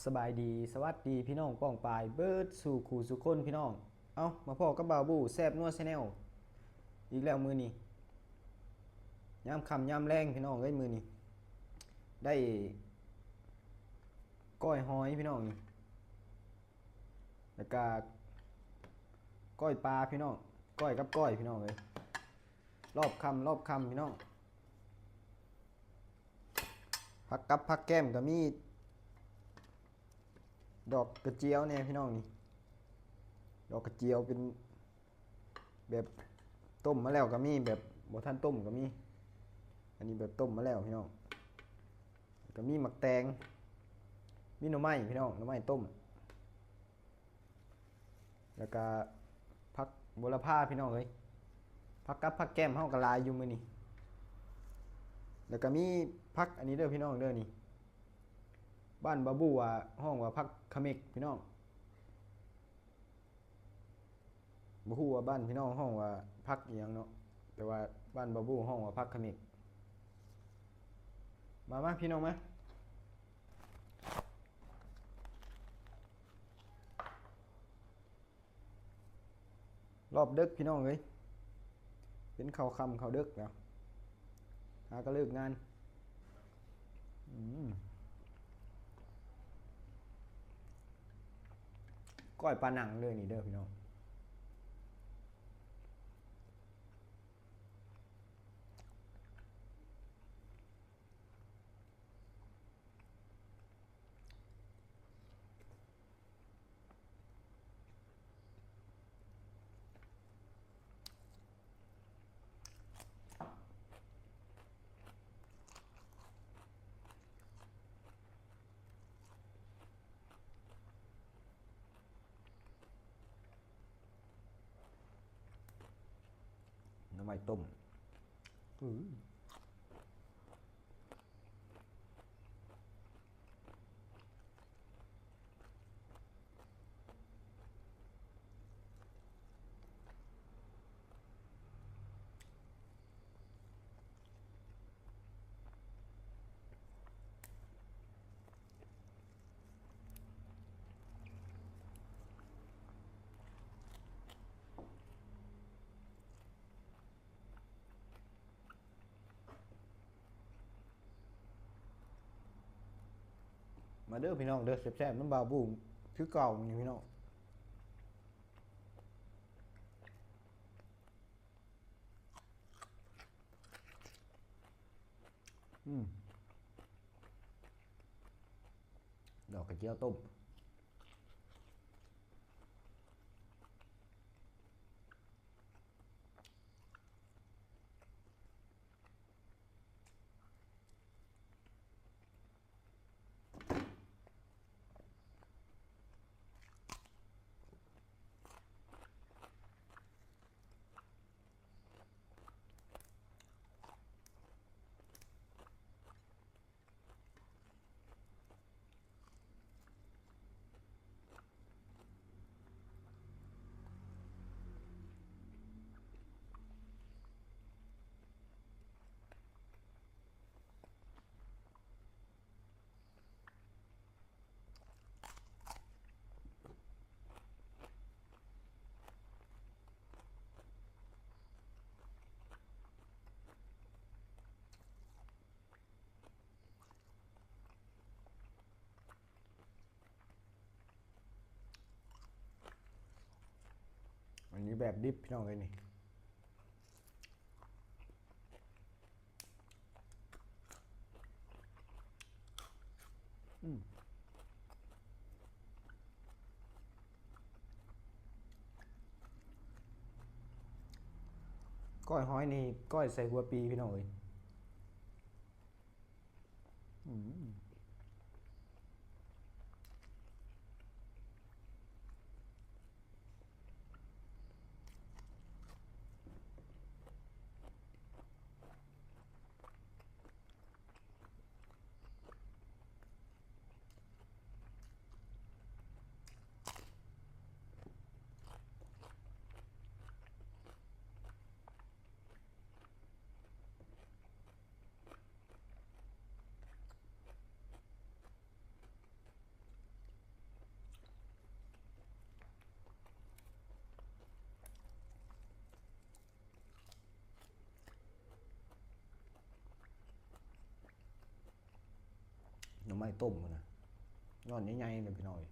ສະບາຍດີ ສະຫວັດດີພີ່ນ້ອງປ້ອງປາຍເບິດສູ່ຄູ່ສູ່ຄົນພີ່ນ້ອງ. ເອົ້າ ມາພໍ້ກັບບ່າວບູແຊບນົວແຊນແນວອີກແລ້ວມື້ນີ້ ຍາມຄ່ຳຍາມແລງພີ່ນ້ອງເອີຍ. ມື້ນີ້ໄດ້ກ້ອຍຫອຍພີ່ນ້ອງນີ້ ແລ້ວກະກ້ອຍປາພີ່ນ້ອງ ກ້ອຍກັບກ້ອຍພີ່ນ້ອງເອີຍ ລອບຄ່ຳ ລອບຄ່ຳພີ່ນ້ອງ. ຜັກກັບຜັກແກ້ມກໍມີ ດອກກະຈຽວແດ່ພີ່ນ້ອງນີ້ ດອກກະຈຽວເປັນແບບຕົ້ມມາແລ້ວກໍມີ ແບບບໍ່ທັນຕົ້ມກໍມີ. ອັນນີ້ແບບຕົ້ມມາແລ້ວພີ່ນ້ອງ ກໍມີໝາກແຕງ ມີໜໍ່ໄມ້ພີ່ນ້ອງ ໜໍ່ໄມ້ຕົ້ມ ແລ້ວກະຜັກໂຫລະພາພີ່ນ້ອງເອີຍ. ຜັກກັບຜັກແກ້ມເຮົາກໍຫຼາຍຢູ່ມື້ນີ້. ແລ້ວກະມີຜັກອັນນີ້ເດີພີ່ນ້ອງເດີ ນີ້ ບ້ານບ່າວບູວ່າ ຮ້ອງວ່າຜັກຂະເໝັກພີ່ນ້ອງ. ບໍ່ຮູ້ວ່າບ້ານພີ່ນ້ອງຮ້ອງວ່າຜັກອີ່ຫຍັງເນາະ ແຕ່ວ່າບ້ານບ່າວບູຮ້ອງວ່າຜັກຂະເໝັກ. ມາ ມາພີ່ນ້ອງມາ. ລອບເດິກພີ່ນ້ອງເອີຍ ເປັນເຂົ້າຄ່ຳເຂົ້າເດິກແລ້ວ ຫາກໍເລີກງານ. ອືມ ກ້ອຍປາໜັງເລີຍນີ້ເດີພີ່ນ້ອງ. ໜໍ່ໄມ້ຕົ້ມ ອື. ມາເດີພີ່ນ້ອງເດີ ແຊບໆນຳບ່າວບູຄືເກົ່ານີ້ພີ່ນ້ອງ. ອືມ ດອກກະຈຽວຕົ້ມ. ອັນນີ້ແບບດິບພີ່ນ້ອງເອີຍນີ້. ອືມ ກ້ອຍຫອຍນີ້ ກ້ອຍໃສ່ຫົວປີພີ່ນ້ອງເອີຍ. ອືມ. ອ ໜໍ່ໄມ້ຕົ້ມພຸ້ນນະ ໜໍ່ໃຫຍ່ໆເລີຍພີ່ນ້ອງເອີຍ.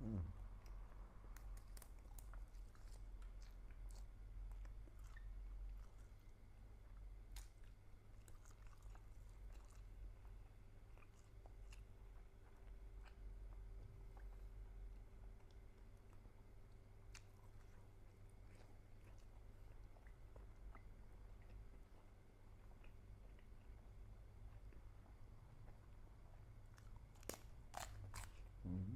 ອືມ.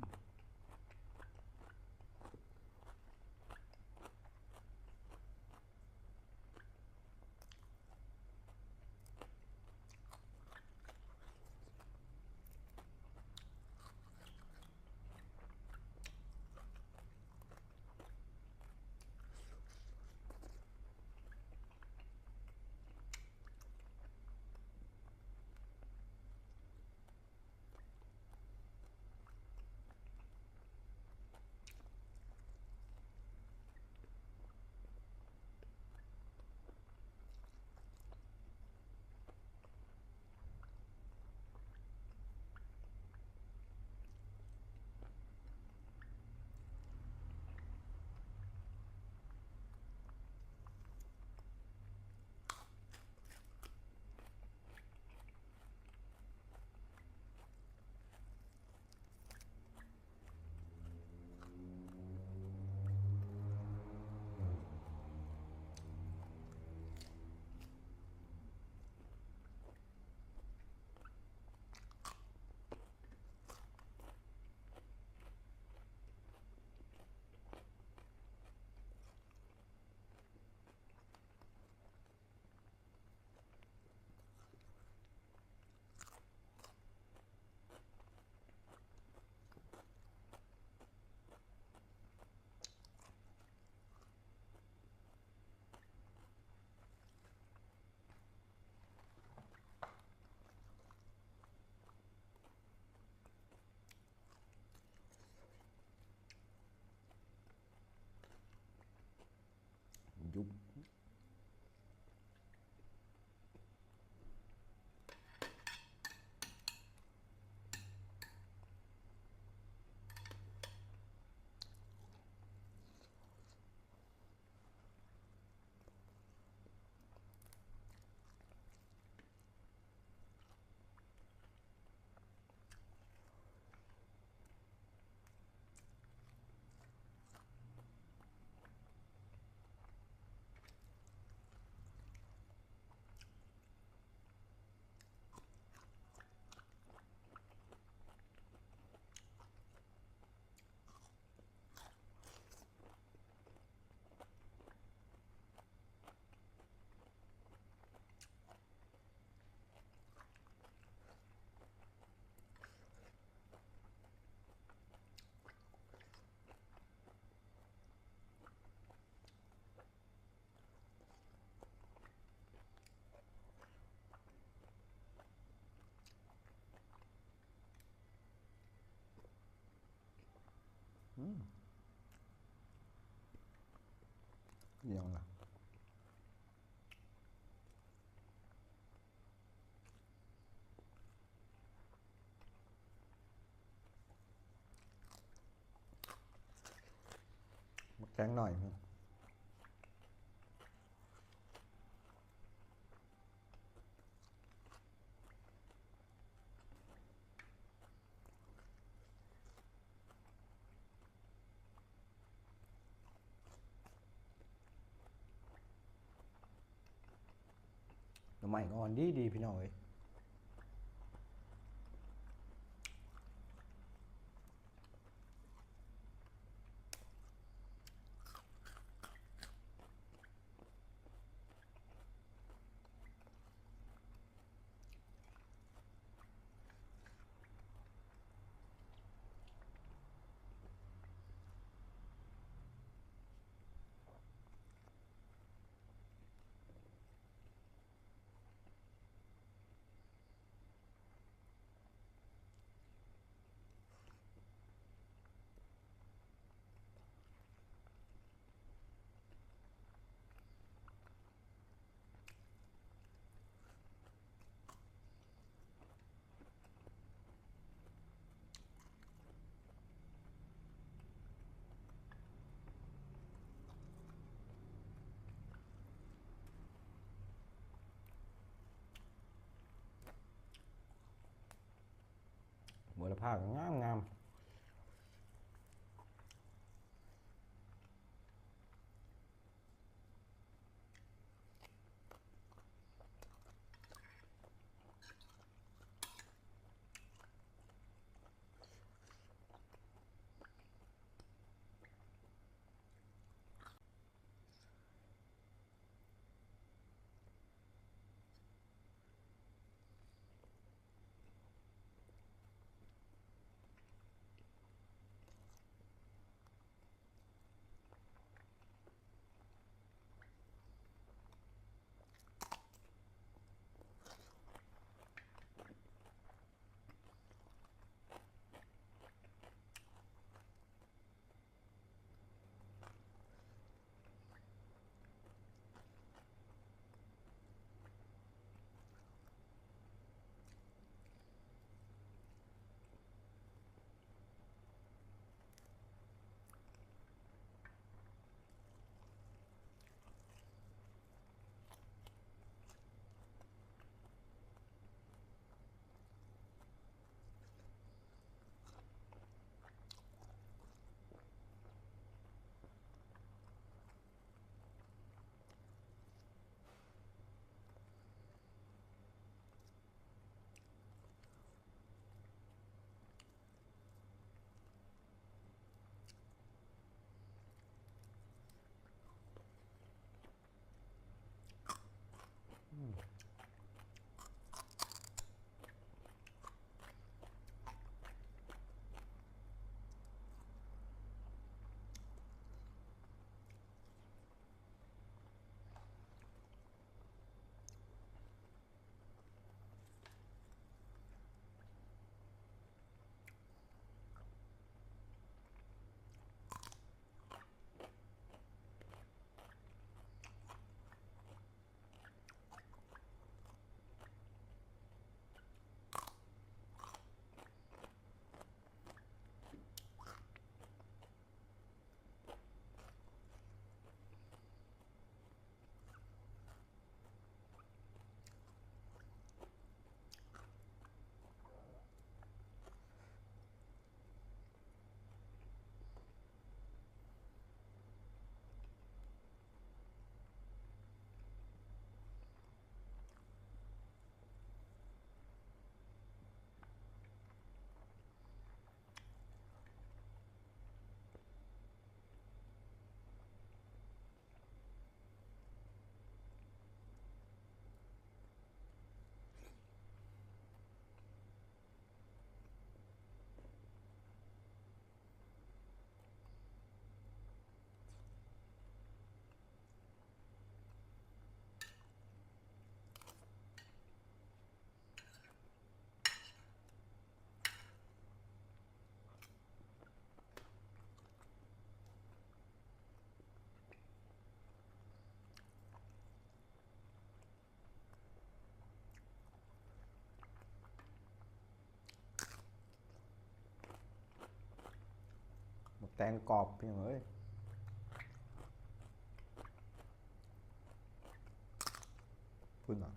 ຍຸບ. ອືມ ອີ່ຫຍັງລະ? ໝາກແຕງໜ້ອຍ. ໜໍ່ໄມ້ອ່ອນດີໆ ພີ່ນ້ອງເອີຍ. ອ ຜ້າກໍງາມໆ. ໝາກແຕງກອບ ພີ່ນ້ອງເອີຍ ພຸ້ນນະ.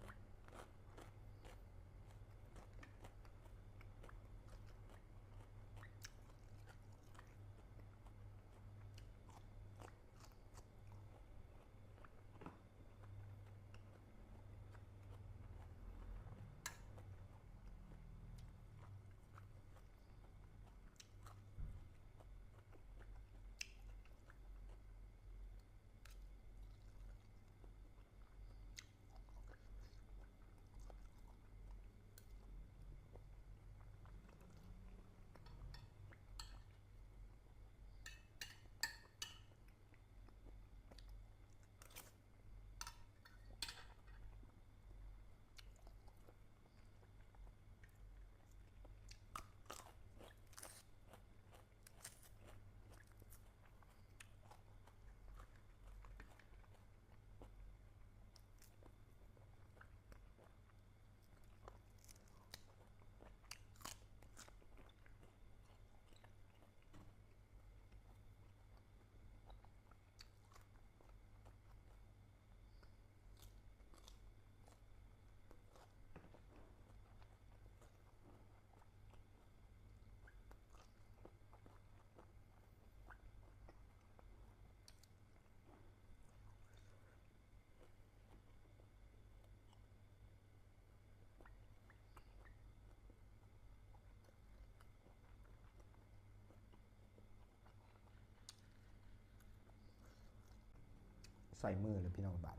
ໃສ່ມືເລີຍພີ່ນ້ອງບາດ.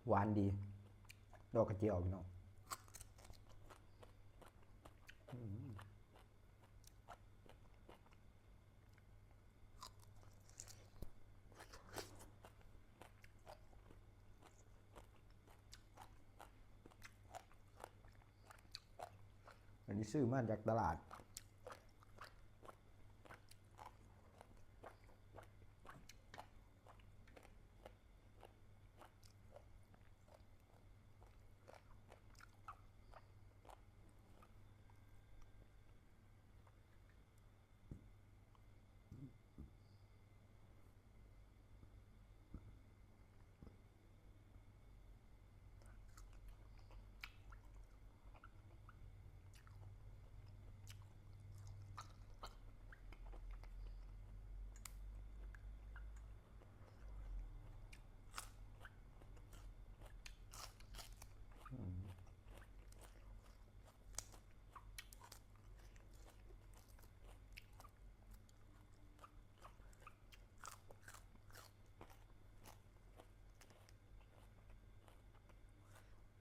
ຫວານດີ ດອກກະຈຽວພີ່ນ້ອງ. ອືມ ອັນນີ້ຊື້ມາຈາກຕະຫຼາດ.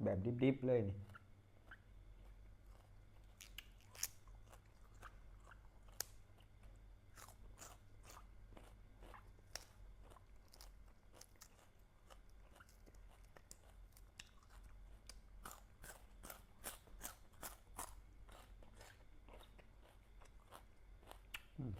ແບບດິບໆເລີຍນີ້. ອືມ.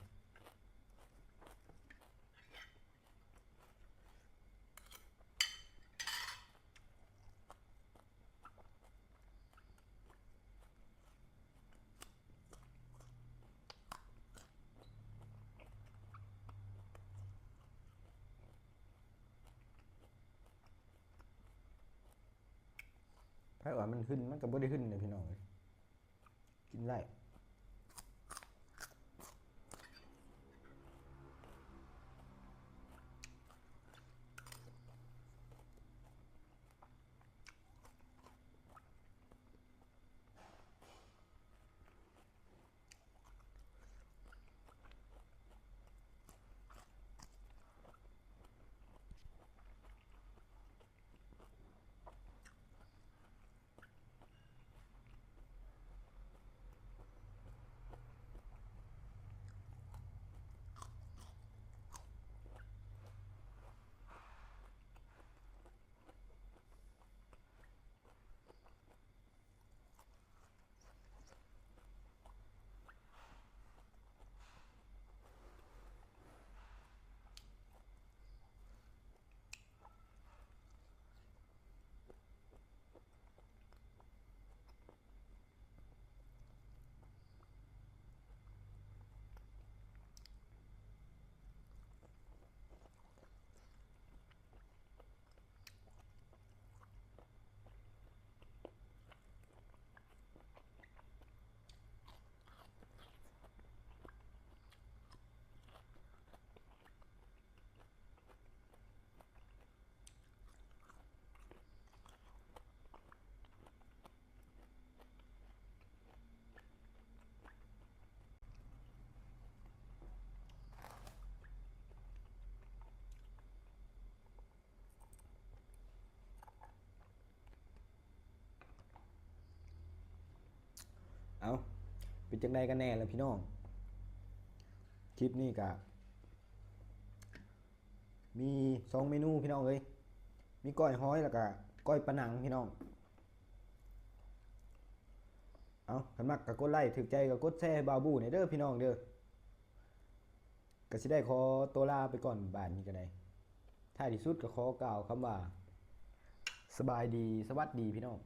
ໃຜວ່າມັນຫຶນ ມັນກໍບໍ່ໄດ້ຫຶນເດ້ພີ່ນ້ອງເອີຍ. ກິນໄດ້. ອ ເອົ້າ ເປັນຈັ່ງໃດກັນແດ່ລະພີ່ນ້ອງ? ຄລິບນີ້ກະມີສອງເມນູພີ່ນ້ອງເອີຍ ມີກ້ອຍຫອຍ ແລ້ວກະກ້ອຍປາໜັງພີ່ນ້ອງ. ເອົ້າ ຄັນມັກກະກົດໄລ້ ຖືກໃຈກະກົດແຊໃຫ້ບ່າວບູ້ແດ່ເດີພີ່ນ້ອງເດີ. ກະຊິໄດ້ຂໍຕົວລາໄປກ່ອນບາດນີ້ກະໄດ້. ທ້າຍທີ່ສຸດກະຂໍກ່າວຄຳວ່າ ສະບາຍດີ ສະຫວັດດີພີ່ນ້ອງ.